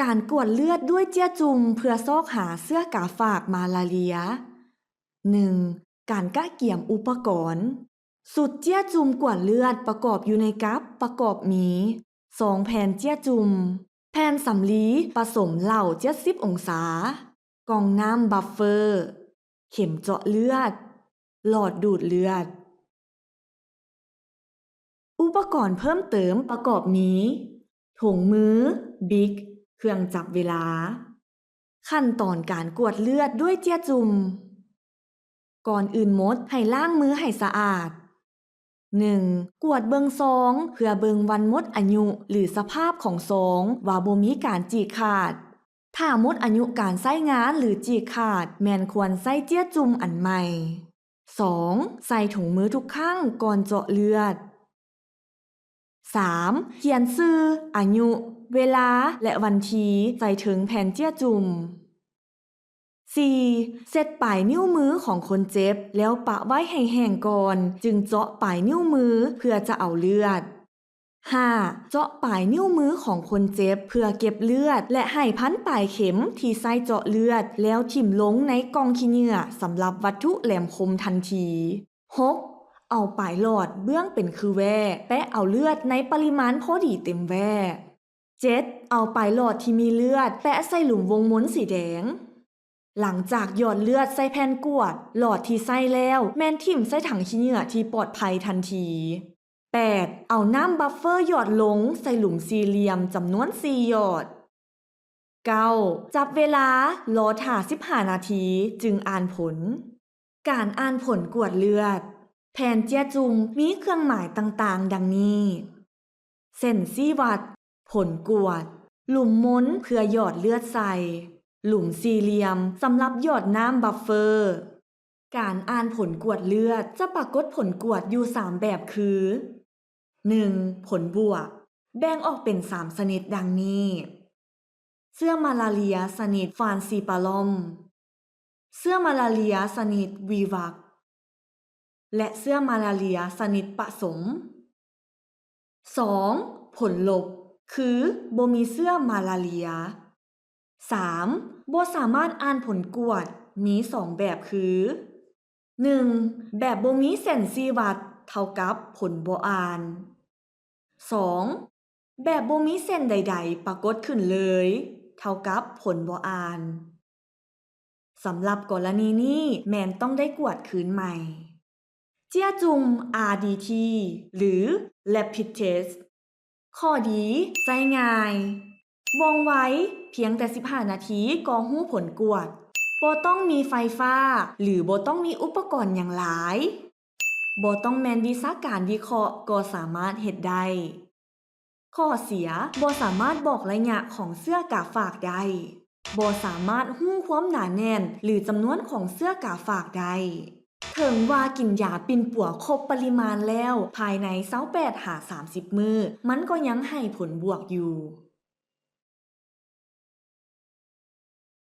ການກວດເລືອດດ້ວຍເຈ້ຍຈຸ່ມເພື່ອຊອກຫາເຊື້ອກາຝາກມາລາເຣັຍ. ໜຶ່ງ. ການກະກຽມອຸປະກອນ. ຊຸດເຈ້ຍຈຸ່ມກວດເລືອດປະກອບຢູ່ໃນກັບປະກອບມີ ສອງແຜ່ນເຈ້ຍຈຸ່ມ, ແຜ່ນສຳລີປະສົມເຫຼົ້າເຈັດສິບອົງສາ, ກ່ອງນ້ຳບັບເຟີ, ເຂັມເຈາະເລືອດ, ຫຼອດດູດເລືອດ. ອຸປະກອນເພີ່ມເຕີມປະກອບມີ ຖົງມື, ບິກ, ເຄື່ອງຈັບເວລາ. ຂັ້ນຕອນການກວດເລືອດດ້ວຍເຈ້ຍຈຸ່ມ. ກ່ອນອື່ນໝົດໃຫ້ລ້າງມືໃຫ້ສະອາດ. ໜຶ່ງ. ກວດເບິ່ງຊອງເພື່ອເບິ່ງວັນໝົດອາຍຸ ຫຼື ສະພາບຂອງຊອງວ່າບໍ່ມີການຈີກຂາດ. ຖ້າໝົດອາຍຸການໃຊ້ງານ ຫຼື ຈີກຂາດ, ແມ່ນຄວນໃຊ້ເຈ້ຍຈຸ່ມອັນໃໝ່. ສອງ. ໃສ່ຖົງມືທຸກຄັ້ງກ່ອນເຈາະເລືອດ. ສາມ. ຂຽນຊື່, ອາຍຸ, ເວລາ ແລະ ວັນທີໃສ່ເທິງແຜ່ນເຈ້ຍຈຸ່ມ. ສີ່. ເຊັດປາຍນິ້ວມືຂອງຄົນເຈັບ ແລ້ວປະໄວ້ໃຫ້ແຫ້ງກ່ອນ ຈຶ່ງເຈາະປາຍນິ້ວມືເພື່ອຈະເອົາເລືອດ. ຫ້າ. ເຈາະປາຍນິ້ວມືຂອງຄົນເຈັບເພື່ອເກັບເລືອດ ແລະ ໃຫ້ພັນປາຍເຂັມທີ່ໃຊ້ເຈາະເລືອດ ແລ້ວຖິ້ມລົງໃນກ່ອງຂີ້ເຫຍື້ອສຳລັບວັດຖຸແຫຼມຄົມທັນທີ. ຫົກ. ເອົາປາຍຫຼອດເບື້ອງເປັນຄືແວ່ ແປະເອົາເລືອດໃນປະລິມານພໍດີເຕັມແວ່. ເຈັດ. ເອົາປາຍຫຼອດທີ່ມີເລືອດແປະໃສ່ຫຼຸມວົງມົນສີແດງ. ຫຼັງຈາກຫຍອດເລືອດໃສ່ແຜ່ນກວດ, ຫຼອດທີ່ໃຊ້ແລ້ວແມ່ນຖິ້ມໃສ່ຖັງຂີ້ເຫຍື້ອທີ່ປອດໄພທັນທີ. ແປດ. ເອົານ້ຳບັບເຟີຫຍອດລົງໃສ່ຫຼຸມສີ່ຫຼ່ຽມຈຳນວນສີ່ຫຍອດ. ເກົ້າ. ຈັບເວລາລໍຖ້າສິບຫ້ານາທີຈຶ່ງອ່ານຜົນ. ການອ່ານຜົນກວດເລືອດ. ແຜ່ນເຈ້ຍຈຸ່ມມີເຄື່ອງໝາຍຕ່າງໆ ດັ່ງນີ້: ເສັ້ນຊີ້ວັດ, ຜົນກວດ, ຫຼຸມມົນເພື່ອຫຍອດເລືອດໃສ່, ຫຼຸມສີ່ຫຼ່ຽມສຳລັບຫຍອດນ້ຳບັບເຟີ. ການອ່ານຜົນກວດເລືອດຈະປາກົດຜົນກວດຢູ່ສາມແບບຄື: ໜຶ່ງ. ຜົນບວກ, ແບ່ງອອກເປັນສາມຊະນິດດັ່ງນີ້: ເຊື້ອມາລາເຣັຍຊະນິດຟານຊີປາລອມ, ເຊື້ອມາລາເຣັຍຊະນິດວີວັກ ແລະ ເຊື້ອມາລາເຣັຍຊະນິດປະສົມ. ສອງ. ຜົນລົບ, ຄືບໍ່ມີເຊື້ອມາລາເຣັຍ. ສາມ. ບໍ່ສາມາດອ່ານຜົນກວດ, ມີສອງແບບຄື: ໜຶ່ງ. ແບບບໍ່ມີເສັ້ນຊີ້ວັດ ເທົ່າກັບຜົນບໍ່ອ່ານ. ສອງ. ແບບບໍ່ມີເສັ້ນໃດໆປາກົດຂຶ້ນເລີຍ ເທົ່າກັບຜົນບໍ່ອ່ານ. ສຳລັບກໍລະນີນີ້ແມ່ນຕ້ອງໄດ້ກວດຄືນໃໝ່. ເຈ້ຍຈຸ່ມ ອາດີທີ ຫຼື Rapid Test. ຂໍ້ດີ, ໃຊ້ງ່າຍ, ວ່ອງໄວ, ພຽງແຕ່ສິບຫ້ານາທີກໍຮູ້ຜົນກວດ, ບໍ່ຕ້ອງມີໄຟຟ້າ ຫຼື ບໍ່ຕ້ອງມີອຸປະກອນຫຍັງຫຼາຍ. ບໍ່ຕ້ອງແມ່ນວິຊາການວິເຄາະກໍສາມາດເຮັດໄດ້. ຂໍ້ເສຍ, ບໍ່ສາມາດບອກໄລຍະຂອງເຊື້ອກາຝາກໄດ້. ບໍ່ສາມາດຮູ້ຄວາມໜາແໜ້ນ ຫຼື ຈຳນວນຂອງເຊື້ອກາຝາກໄດ້. ເຖິງວ່າກິນຢາປິ່ນປົວຄົບປະລິມານແລ້ວ ພາຍໃນຊາວແປດຫາສາມສິບມື້, ມັນກໍຍັງໃຫ້ຜົນບວກຢູ່.